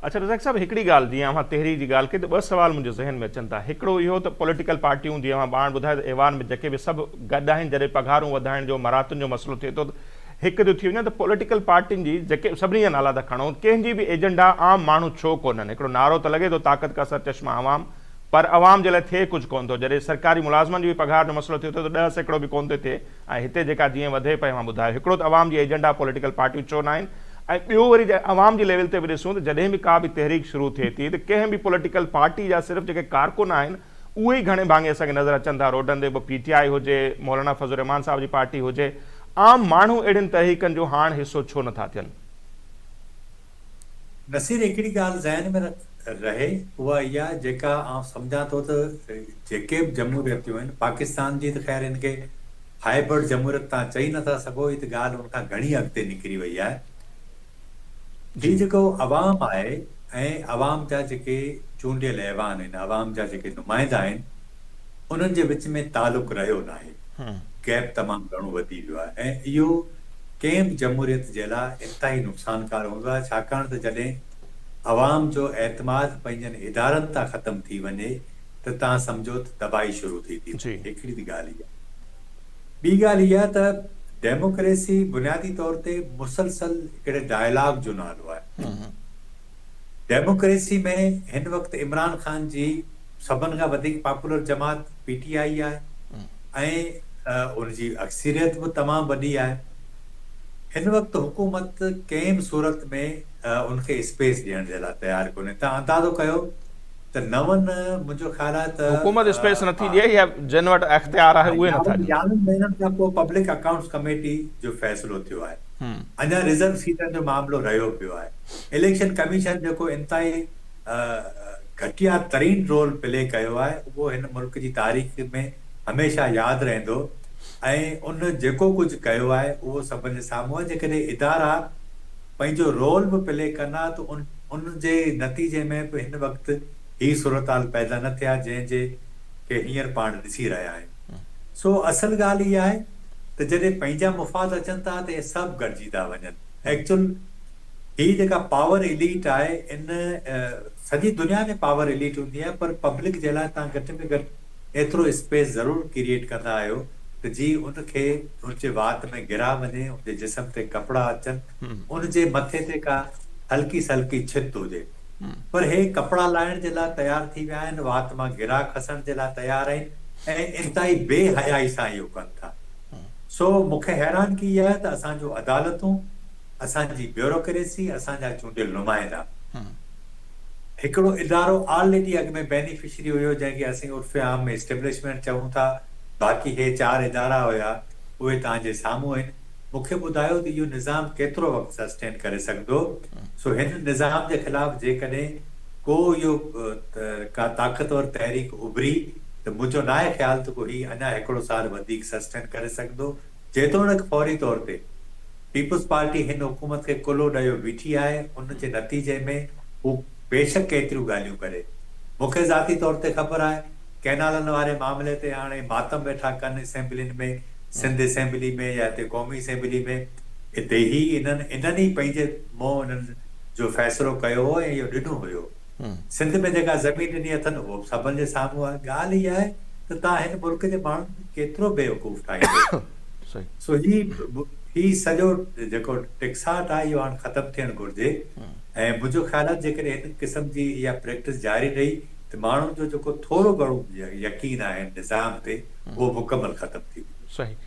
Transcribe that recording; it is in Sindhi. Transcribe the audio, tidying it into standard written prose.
اڇا رزاق صاحب هڪڙي ڳالهه جيئن اوهان تحريڪ جي ڳالهه ڪئي ته ٻه سوال منهنجي ذهن ۾ اچن ٿا هڪڙو اهو ته پوليٽيڪل پارٽيون جيئن اوهان پاڻ ٻڌايو ته ايوان ۾ جيڪي به سڀ گڏ آهن جڏهن پگهارون وڌائڻ جو مراعتن جو مسئلو ٿئي ٿو ته هڪ ٿيو ٿي وڃن ته پوليٽيڪل پارٽين جي جيڪي سڀني جا نالا ٿا کڻو ڪنهن جي به ايجنڊا عام ماڻهو ڇو ڪونهن هڪڙو نعرو ته لڳي ٿو طاقت کا سر چشما عوام پر عوام جي لاء ٿئي ڪجهه ڪونه ٿو جڏهن سرڪاري ملازمن جي به پگهار جو مسئلو ٿئي ٿو ته 10% به ڪونه ٿو ٿئي ۽ هتي جيڪا جيئن وڌي پئي اوهان ٻڌايو هڪڙو ته عوام جي ايجنڊا پوليٽيڪل پارٽيون ڇو ناهن ۽ ٻيو وري عوام جي ليول تي به ڏسون ته جڏهن به ڪا به تحريڪ شروع ٿئي ٿي ته ڪنهن به پوليٽيڪل پارٽي جا صرف جيڪي ڪارڪن آهن اهي ئي گهڻي ڀاڱي اسان کي نظر اچن ٿا روڊن تي به پي ٽي آء هجي مولانا فضل الرحمان صاحب جي پارٽي هجي عام ماڻهو اهڙين تحريڪن جو هاڻ حصو ڇو نٿا ٿين؟ نصير هڪڙي ڳالهه ذهن ۾ رهي اها اها جيڪا آئون سمجهان ٿو ته جيڪي به جمهوريتون آهن پاڪستان جي ته خير ان کي هائبرڊ جمهوريت توهان چئي نٿا سگهو هي ته ڳالهه ان کان گهڻي اڳتي نڪري وئي آهي هي جيڪو عوام آهي ۽ عوام جا جيڪي چونڊيل ايوان آهن عوام جا جيڪي نمائندا آهن انهن جي وچ ۾ تعلق رهيو ناهي گيپ تمام گهڻو وڌي ويو آهي ۽ اهو ڪنهن به جمهوريت جي لاء انتهائي نقصانڪار هوندو آهي ڇاڪاڻ ته جڏهن عوام جو اعتماد پنهنجن ادارن تان ختم ٿي وڃي ته توهان سمجهو ته تباهي شروع ٿي ٿي وڃي. هڪڙي ته ڳالهه اها. ٻي ڳالهه اها ته ڊيموڪريسي بنيادي طور تي مسلسل هڪڙي ڊائلاگ جو نالو آهي. ڊيموڪريسي ۾ هن وقت عمران خان جي سڀن کان وڌيڪ پاپولر جماعت پي ٽي آء آهي ۽ ان جي اڪثريت به تمام وڏي آهي. هن وقت حڪومت ڪنهن به صورت ۾ ان کي اسپيس ڏيڻ جي لاء تيار ڪونهي. توهان اندازو ڪيو ته نون منهنجو خيال آهي ته حڪومت اسپيس نٿي ڏئي يا جن وٽ اختيار آهي اهي نٿا ڏين. 11 مهينن کان پوء پبلڪ اڪائونٽس ڪميٽي جو فيصلو ٿيو آهي. اڃا ريزرو سيٽن جو معاملو رهيو پيو آهي. اليڪشن ڪميشن جيڪو انتهائي گهٽيا ترين رول پلي ڪيو آهي اهو هن ملڪ جي تاريخ ۾ هميشه ياد رهندو ۽ ان جيڪو ڪجهه ڪيو آهي اهو سڀن جي سامهون آهي جيڪڏهن ادارا پنهنجو رول به پلي ڪن ها ته ان جي نتيجي ۾ به هن وقت هي صورتحال پيدا نه ٿئي ها جنهن جي کي هينئر پاڻ ڏسي رهيا آهيون. سو اصل ڳالهه اها آهي ته جڏهن پنهنجا مفاد اچن ٿا ته اهي سڀ گڏجي ٿا وڃن. ايڪچوئل هي جيڪا پاور اليٽ آهي ان سڄي دنيا ۾ پاور اليٽ هوندي آهي پر پبلڪ جي لاء توهان گهٽ ۾ گهٽ ايترو اسپيس ضرور ڪريئيٽ ڪندا آهيو ته جي ان کي ان جي وات ۾ گرها وڃي ان جي جسم تي ڪپڙا اچن ان جي مٿي تي ڪا هلڪي سلڪي ڇت هجي پر هي ڪپڙا لاهڻ جي لاء تيار ٿي ويا آهن وات مان گرها کسڻ جي لاء تيار آهن ۽ انتهائي بي حيائي سان اهو ڪن ٿا. سو مون کي حيرانگي اها آهي ته اسان جون عدالتون، اسان جي بيوروڪريسي، اسان جا چونڊيل نمائندا، هڪڙو ادارو آلريڊي اڳ ۾ بينيفشري هيو جنهن کي اسين عرف عام ۾ اسٽيبلشمينٽ چئون ٿا، باقي هي چار ادارا هيا اهي توهان جي سامهون آهن، مون کي ٻڌايو ته اهو نظام ڪيترو وقت سسٽين ڪري سگهندو؟ سو هن نظام جي خلاف جيڪڏهن ڪو اهو ڪا طاقتور تحريڪ اڀري ته منهنجو ناهي خيال ته ڪو هي اڃا هڪڙو سال وڌيڪ سسٽين ڪري سگهندو. جيتوڻيڪ فوري طور تي پيپلز پارٽي هن حڪومت کي ڪلهو ڏيو بيٺي آهي ان جي نتيجي ۾ هو بيشڪ ڪيتريون ڳالهيون ڪري. مون کي ذاتي طور تي خبر آهي ڪئنالن واري معاملي تي هاڻي ماتم ويٺا ڪن اسيمبلين ۾ سنڌ اسيمبلي ۾ يا هتي قومي اسيمبلي ۾ هتي هي انهن انهن ئي پنهنجي منهن انهن جو فيصلو ڪيو هو ۽ اهو ڏنو هيو. سنڌ ۾ جيڪا زمين ڏني اٿن اهو به سڀن جي سامهون آهي. ڳالهه اها آهي ته توهان هن ملڪ جي ماڻهن کي ڪيترو بيوقوف ٺاهيندو. سو هي هي سڄو جيڪو ٽڪساٽ آهي اهو هاڻ ختم ٿيڻ گهرجي ۽ منهنجو خيال آهي جيڪڏهن هن قسم جي اها پريڪٽس جاري رهي ته ماڻهن جو جيڪو ٿورو گهڻو يقين آهي هن نظام تي اهو مڪمل ختم ٿي ويندو.